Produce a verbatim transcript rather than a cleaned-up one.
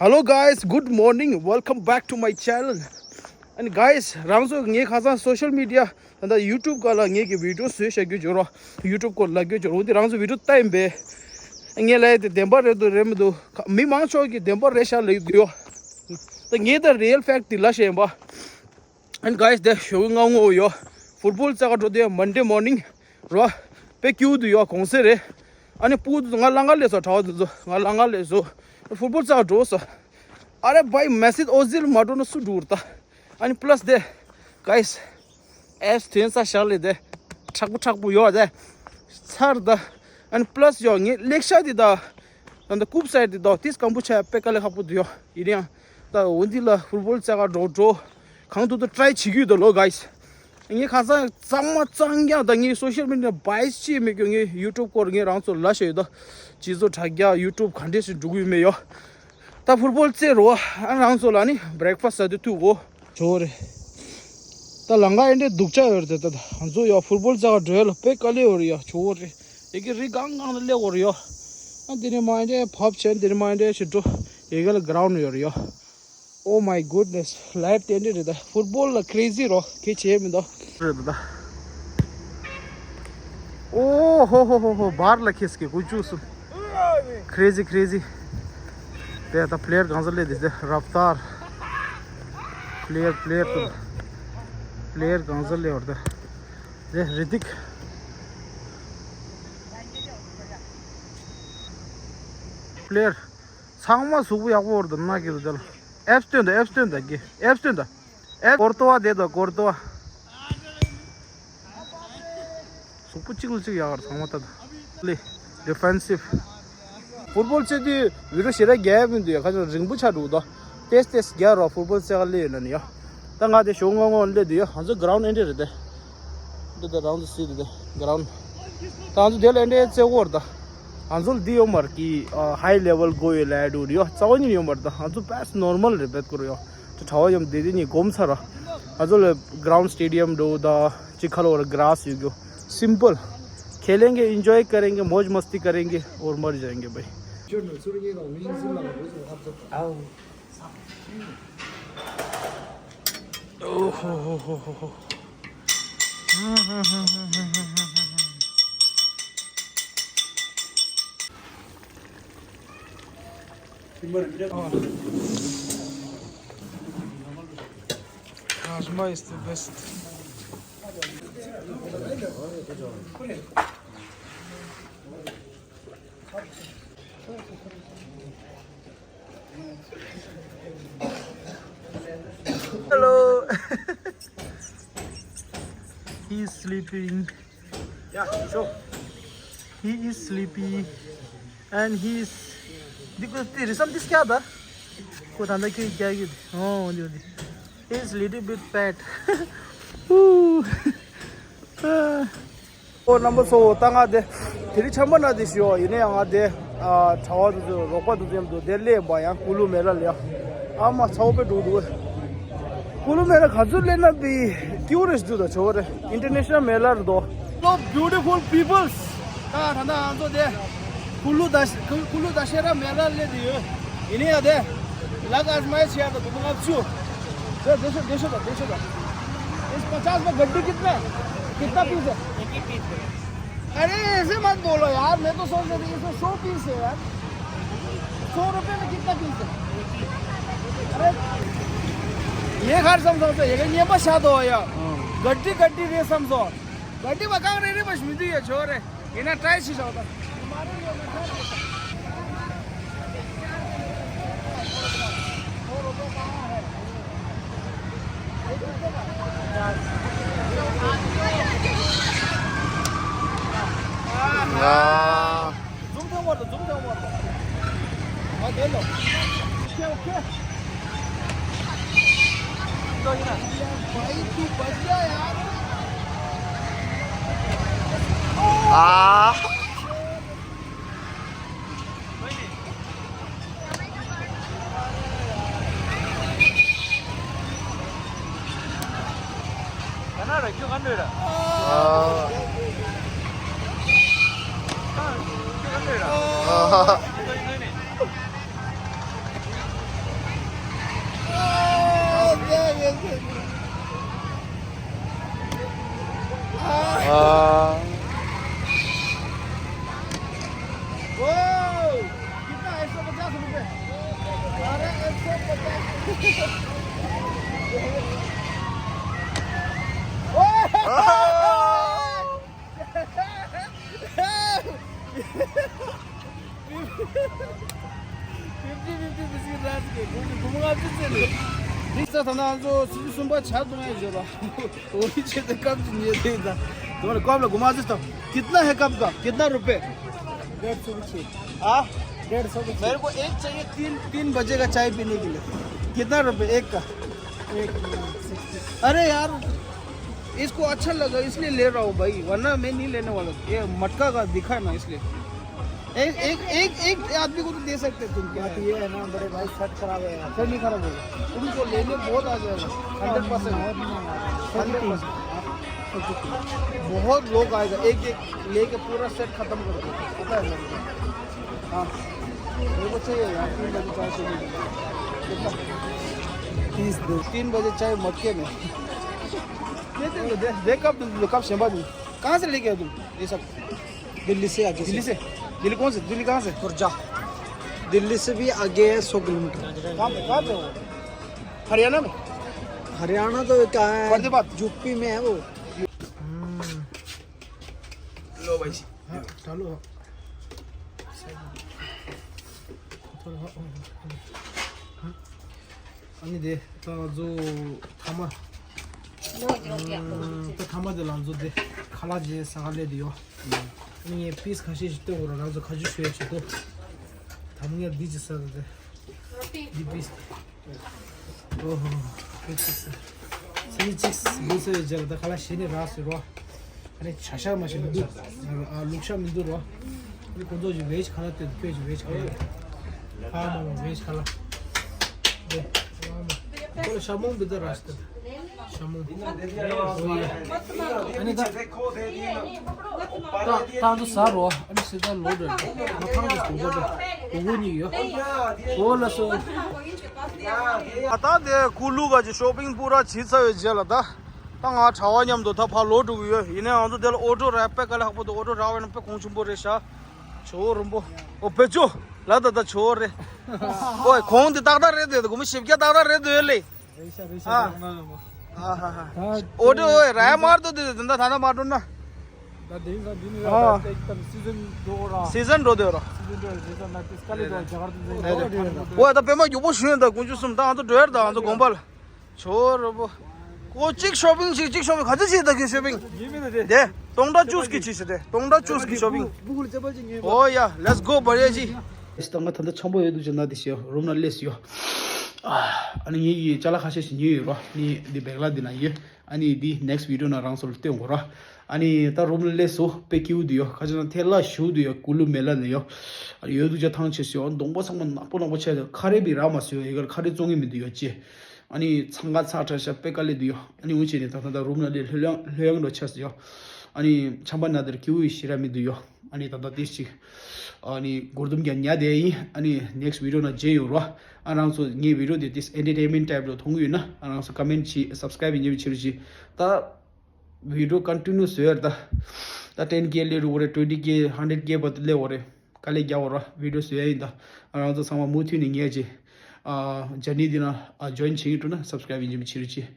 Hello guys, good morning, welcome back to my channel. And guys, རང་ཚོ་ངའི་ཁ་སང་social media ད་ལྟ་YouTube སྒང་ལ་ངེད་ཀྱི་video བཟོས་བཞག་རྒྱུ་འབྱོར་རོ། YouTube སྐོར་ལབ་རྒྱུ་འབྱོར། འོ་འདི་རང་ཚོ་video བལྟས་ཡིན་པས། ངས་ལབ་ཡ་དེ་བདེན་པ་རེད་འདུག་རེད་མི་འདུག་མི་མང་ཚོགས་ཀྱིས་བདེན་པ་རེད་ཤག་ལབ་ཀྱི་འདུག་ཡོ། ད་ངས་ད་real fact དེ་ལབ་བཞག་ཡིན་པ། And guys དེ་ཞོགས་ཀྱི་སྔ་དགོང་ཡོ། Football རྩེད་ག་འགྲོ་དུས་Monday morning རོ། དཔེ་སྐྱིད་པོ་འདུག་ཡོ། གུང་སེང་རེད། ཨ་ནི་སྤུ་གུ་དེ་ཚོ་ང་ལམ་ཁ་སླེབས་སོང་། གྲྭ་པ་དེ་ཚོ་ང་ལམ་ཁ་སླེབས་སོང་། Football རྩེད་ག་འགྲོ་སོང་། ཨ་རེ་བྷའི་Mesut Ozil མ་འགྲོ་ན་སུ་འགྲོ་གི་རེད་ད། ཨ་ནི་plus དེ་guys apps ཐོན་ས་བཞག་ལས་དེ་མཁྲེགས་པོ་མཁྲེགས་པོ་ཡོད་དེ། ཚར་ད། ཨ་ནི་plus ཡོ་ངས་ལེགས་ཤ་དེ་ད། ད་ད་ཀུབ་སའི་དེ་ད་ཏིས་སྐམ་པོ་ཆགས་ཡ་དཔེ་དཀའ་ལས་ཁག་པོ་འདུག་ཡོ། ཡིན་ཡང་ད་འོ་འདི་ལ་Football རྩེད་ག་འགྲོ་འགྲོ། གང་ཐུབ་ཐུབ་try བྱེད་ཀྱི་ཡོད་ད་ལོ་guys། ངས་ཁ་སང་གཙང་མ་གཙང་རྐྱང་ད་ངས་social media bias བྱེད་མེད་ཀྱང་ངས་YouTube སྐོར་ངས་རང་ཚོ་ལབ་བཞག་ཡོད་ད། སྤྱི་ཚོགས་དྲ་རྒྱ་YouTube ག་འདྲས་སེ་འགྲོ་གི་ཡོད་མེད་ཡོ། ད་Football རྩེད་རོ། ཨ་རང་ཚོ་ལ་ནི་breakfast ཟ་དུས་ཐུག་གོ། ཇོ་བོ་རེད། ད་ལམ་ཁ་ཨེ་འདྲས་སྡུག་ཅག་ཡོད་རེད་ད། ད་ང་ཚོ་ཡ་Football རྩེད་ག་འགྲོ་ཡ་ལ་དཔེ་དཀའ་ལས་ཡོད་རེད་ཡ། ཇོ་བོ་རེད། ཡ་གི་རི་སྒང་སྒང་ལ་སླེབས་ཡོད་རེད་ཡ། ཨ་དེ་ནས་མ་ཨེ་འདྲས་བབས་བྱས་དེ་ནས་མ་ཨེ་འདྲས་ཞིག་འགྲོ། ཡ་གི་ལ་ground ཡོད་རེད་ཡ། Oh my goodness, life དེ་འདྲས་རེད་ད། Football ལ་crazy རོ་ཁྱད་བྱས་མི་འདུག་རེད་ད། ཨོ་ཧོ་ཧོ་ཧོ་ཧོ། བར་ལ་ཁེས་ཀྱི་ཀུ་ཅུ་སུ། Crazy, crazy. དེ་ད་player གང་ཟག་ལས་དེ་དེ་Raftar. Player, player དུ། Player གང་ཟག་ལས་བར་དེ། དེ་Ritik. Player ཚང་མ་གཟུགས་པོ་ཡག་པོ་བར་དུ་ན་གི་རུ་དེ་ལ། Apps སྟོན་ད། Apps སྟོན་ད་གི། Apps སྟོན་ད། ཨེ། Courtois དེ་དང་Courtois། གཟུགས་པོ་གཅིག་ལ་གཅིག་ཡག་ར་ཚང་མ་ལྟ་ད། ལེ། Defensive. Football རྩེད་དུས་video ཞེ་དྲག་རྒྱག་ཡ་མི་འདུག་ཡ། ཁ་ཅིག་རིང་པོ་ཆགས་འདུག་ད། ཏེས་ཏེས་རྒྱག་རོགས། Football རྩེད་ག་སླེབས་ཡོད་ན་ནི་ཡ། ད་ང་དེ་ཞོགས་སྔ་དགོང་སླེབས་འདུག་ཡ། ང་ཚོ་ground ཨེ་འདྲས་རེད་དེ། འདི་ད་རང་ཚོ་སྲིད་དེ་ground. ད་ང་ཚོ་དེ་ལ་ཨེ་འདྲས་རྩེད་གོ་ར་ད། ང་ཚོ་ལ་འདི་ཡོད་མ་རེད་གི། high level དགོས་ཡོད་ལབ་འདུག་ཡ། རྩ་བ་ཉིད་ཡོད་མ་རེད་ད། ང་ཚོ་best normal རེད་བེད་ཀོ་ར་ཡ། དྲ་བ་ཡོམ་དེ་དེ་ནི་གོམས་ཚར་ར། ང་ཚོ་ལ་ground stadium འགྲོ་ད་ཅི་ཁ་ལོ་ར་grass ཡོད་རྒྱུ། Simple. खेलेंगे, enjoy करेंगे, मौज मस्ती करेंगे और मर जाएंगे भाई. Rajma is the best. Hello. He's sleeping. Yeah, sure. He is sleepy and he is. देखो तेरे सब दिस क्या था? को था ना कि क्या ये? Oh, ओंदी ओंदी. He is little bit fat. Ooh. ཨོ་རྣམ་པ་ཚོ། ད་ང་དེ་དེ་རིང་ཆམ་པ་ན་དེ་ཞུ་ཡིན་ནའི་ང་དེ་གྲྭ་བ་དེ་ཚོ་རོགས་པ་དེ་ཚོ་མཉམ་དུ་དེ་སླེབས་པ་ཡང་ཀུ་ལུ་མེ་ལ་ལ་ཡ། ཨ་མ་ཚ་བོ་དཔེ་འགྲོ་འདུག་ཀུ་ལུ་མེ་ལ་ག་ཚོད་སླེབས་ན་པི་ཀིའུ་རེ་ཞིག་འདུག་ད་ཆོ་རེ། International མེ་ལ་རེད་དོ། Hello beautiful peoples. ད་ད་ང་ཚོ་དེ་ཀུ་ལུ་ད་ཀུ་ལུ་ད་ཤེ་ར་མེ་ལ་སླེབས་དེ་ཡོད། ཡིན་ནའི་ཡ་དེ་ལག་ཨ་ཟ་མ་ཡ་ཆེ་ཡ་ད་བུ་མོ་ལྔ་བཅུ། དེ་དེ་ཤོ་དེ་ཤོ་ད་དེ་ཤོ་ད། इस पचास में गड्डी कितना है? कितना पीस है? एक ही पीस है। अरे ऐसे मत बोलो यार, मैं तो सोच रहा था ये तो सौ पीस है यार। सौ रुपए में कितना पीस है? अरे ये घर समझो तो ये ये बस शादो या गड्डी गड्डी रे समझो। गड्डी बकांग रे रे बस मिदी है छोरे। ये ना ट्राई सी जाओ। 아. 좀 더 먹어, 좀 더 먹어. 아, 내려. 오케이, 오케이. 아. 아. 아. ཕིབ་ཏི་ཕིབ་ཏི་བི་སི་ཀིཊ་རག་གི་སྒོར་མོ་ལྔ་བཅུ་བཙལ་ནས། འདི་ས་ཐ་ན་ང་ཚོ་སུམ་ཅུ་སུམ་པ་ཆ་བཏང་ཡ་བརྗོད་པ། वो ही चीज़ है, कप नहीं है, दे दा। तुम्हारे कप ला घुमा देता हूँ। कितना है कप का? कितना रुपए? डेढ़ सौ की। हाँ? डेढ़ सौ की। मेरे को एक चाहिए, तीन, तीन बजे का चाय पीने के लिए। कितना रुपए एक का? एक, अरे यार, इसको अच्छा लगा इसलिए ले रहा हूँ भाई, वरना मैं नहीं लेने वाला। ये मटका का दिखा है ना, इसलिए। एक एक एक एक आदमी को तो दे सकते तुम, क्या बात है? ये है ना बड़े भाई, सेट खराब है यार। सेट नहीं खराब होगा, तुमको लेने बहुत आ जाएगा। Hundred percent. Hundred percent. बहुत लोग आएगा, एक एक लेके पूरा सेट खत्म कर देगा, पता है मेरे को। हाँ, मेरे को चाहिए यार, तीन बजे चाय चाहिए। कितना? तीस दो। तीन बजे चाय मटके में। दे दे दे दे, कब दे, कब सेवा दे। कहाँ से लेके आया तुम ये सब? दिल्ली से आगे से। दिल्ली से? दिल्ली कौन से? दिल्ली कहाँ से? खुर्जा। दिल्ली से भी आगे है, सौ किलोमीटर। कहाँ पे, कहाँ पे हो? हरियाणा में? हरियाणा तो कहाँ है? फरीदाबाद। यूपी में है वो। लो भाई। हाँ, चलो। ཨ་ནི་དེ་ད་ང་ཚོ་ཐ་མ། ད་ཐ་མ་དེ་ལ་ང་ཚོ་དེ་ཁ་ལག་བྱས་ཟ་ག་སླེབས་དེ་ཡོད། ཨ་ནི་ངས་པིས་ཁ་ཤས་ཤིག་སྟོན་དགོས་ར། རང་ཚོ་ཁ་ཆུ་ཤོད་ཡ་བྱེད་དོ། ད་མ་ངས་འདི་ཅིག་ཟ་གི་འདི་པིས། ཨོ་ཧོ། ཁ་ཆུ་ཟ། སི་ཅིག་འདུག་ཟེར་བའི་རྗེས་ལ་ད་ཁ་ལག་ཞིག་ནས་རག་ཟེར་རོ། ཨ་ནི་བྱ་ཤ་མ་ཞིག་མི་འདུག་ཨ་ལུག་ཤ་མི་འདུག་རོ། ཨ་ནི་ཁོང་ཚོ་ཞིག་ཝེཇ་ཁ་ལག་སྟེར་འདུག་ཁྱོད་ཀྱི་ཝེཇ་ཁ་ལག་ཨ་མ་མ་ཝེཇ་ཁ་ལག་དེ། ཁོ་ལ་ཤ་མོང་འདི་ལྟར་ར་ཞིག་སྟེར། ཤ་མོང་། ཨ་ནི་ད་ད་ད་འདུག་ཟ་རོ། ཨ་ནི་སི་ད་ལོ་འདྲ་ང་ཐང་གི་དུང་ཟ་འདྲ་གོ་གོ་གཉིས་ཡོད། ཨོ་ལ་སོ། ད་ད་དེ་ཀུ་ལུ་ག་ཅིག་ཤོ་པིང་པུ་ར་བྱས་ཚར་བའི་རྗེས་ལ་ད། ད་ང་གྲྭ་བ་མཉམ་དུ་ད་ཕར་ལོག་འགྲོ་གི་ཡོད། ཡིན་ནའི་ང་ཚོ་དེ་ལ་ཨོ་ཊོ་རག་དཔེ་དཀའ་ལས་ཁག་པོ་འདུག་ཨོ་ཊོ་རག་པ་ཡིན་ན་དཔེ་གོང་ཆེན་པོ་རེད་ཤག་ཇོ་བོ་རིན་པོ། ཨོ་བེ་ཅོ། ལ་ད་ད་ཇོ་བོ་རེད། ཨོ་གོང་དེ་ཏག་ཏག་རེད་འདུག་དགོང་མོ་ཞིབ་རྒྱ་ཏག་ཏག་རེད་འདུག་ལེ། རེད་ཤག་རེད་ཤག་ཨ། རེད་ཤག་ཨ་ཧ་ཧ། ཨོ་ཊོ་ཨོ་ར་མར་དུ་དེ་ད་ད་ད་མར་འགྲོ་ན། ད་དེང་སང་འདི་ནི་ཨ། ད་ད་སི་ཛན་འགྲོ་ར། སི་ཛན་འགྲོ་དེ་ར། སི་ཛན་འགྲོ་ར་རེད་ད་ན་དེ་སྐ་ལེ་ད་རྒྱ་གར་དུ་འཛིན་འགྲོ་ར། ཨོ་ད་པད་མ་མགྱོགས་པོ་ཞུ་ཡོད་ད་དགུང་ཆུ་གསུམ་ད་ང་ཚོ་འགྲོ་ཡར་ད་ང་ཚོ་དགོངས་པ་ལ། ཇོ་བོ་རིན་པོ། ཁོ་གཅིག་ཤོ་པིང་ཞིག་གཅིག་ཤོ་པིང་ག་ཚོད་བྱེད་ད་གི་ཤོ་པིང་། ཡིན་མིན་ན་དེ། དེ་སྟོང་ཕྲག་བཅུ་ཟིག་གི་བྱེད་ཤི་དེ་སྟོང་ཕྲག་བཅུ་ཟིག་གི་ཤོ་པིང་། ཨོ་ཡ་let's go བར་ཡ་ཇི། ཨེ་ད་ང་ད་ལྟ་འཆམ་པོ་ཡོད་དུ་ཅི་ན་དེ་ཤི་རུམ་ན་སླེབས་ཡོད། ཨ་ནི་ངེད་ཀྱི་ཅ་ལག་ཁ་ཤས་ཤིག་ཉོས་ཡོད་རོ། ནི་འདི་བེག་ལ་འདི་ན་ཡོད། ཨ་ནི་འདི་next video ན་རང་ཚོ་ལ་སྟོན་དགོས་རོ། ཨ་ནི་ད་རུམ་ལ་སླེབས་སོ་དཔེ་སྐྱིད་པོ་འདུག་ཡོ། ཁ་ཅིག་ན་ཐལ་ལ་ཞུགས་འདུག་ཡོ། ཀུ་ལུ་མེ་ལ་ནས་ཡོ། ཨ་ནི་ཡོད་དུ་ཅ་ཐང་ཆད་སོ་ཡོ། གདོང་པ་ཚང་མ་ནག་པོ་ནག་པོ་ཆགས་ཡོད། ཁ་རས་བི་རག་མ་སོ་ཡོ། ཡི་གར་ཁ་རས་བཙོང་གི་མི་འདུག་ཡོ་ཅེ། ཨ་ནི་ཚང་ཁ་ཚ་ཁྲ་ཤ་དཔེ་དཀའ་ལས་འདུག་ཡོ། ཨ་ནི་འུ་ཅེ་ནས་ད་ད་ད་རུམ་ལ་ལས་ལྷོད་ཡངས་ལྷོད་ཡངས་འགྲོ་ཆགས་སོ་ཡོ། ཨ་ནི་ཆམ་པ་ན་དེར་སྐྱིད་པོ་ཡི་ཤི་ར་མི་འདུག་ཡོ། ཨ་ནི་ད་ད་ཏིས་ཅིག་ཨ་ནི་གོར་དུམ་རྒྱ་ཉ་དེ་ཡིན། ཨ་ནི་next video ན་མཇལ་ཡོང་རོ། ཨ་རང་ཚོ་ངའི་video དེ་ཏིས་entertainment type ལ་མཐོང་གི་ཡོད་ན་ཨ་རང་ཚོ་comment བྱེད་subscribe ཡིན་ཉེ་བའི་ཕྱིར་བྱེད། ད་video continue བཟོ་ཡར་ད། ད་ten K སླེབས་རུ་བ་རེད། twenty K hundred K བར་དུ་སླེབས་བ་རེད། དཀའ་ལས་རྒྱག་བ་རོ། video བཟོ་ཡ་ཡིན་ད། ཨ་རང་ཚོ་ཚང་མ་མུ་མཐུད་ནས་ངའི་ཅིག་ཨ་journey འདི་ན་ཨ་join བྱེད་ཀྱི་འགྲོ་ན་subscribe ཡིན་ཉེ་བའི་ཕྱིར་བྱེད།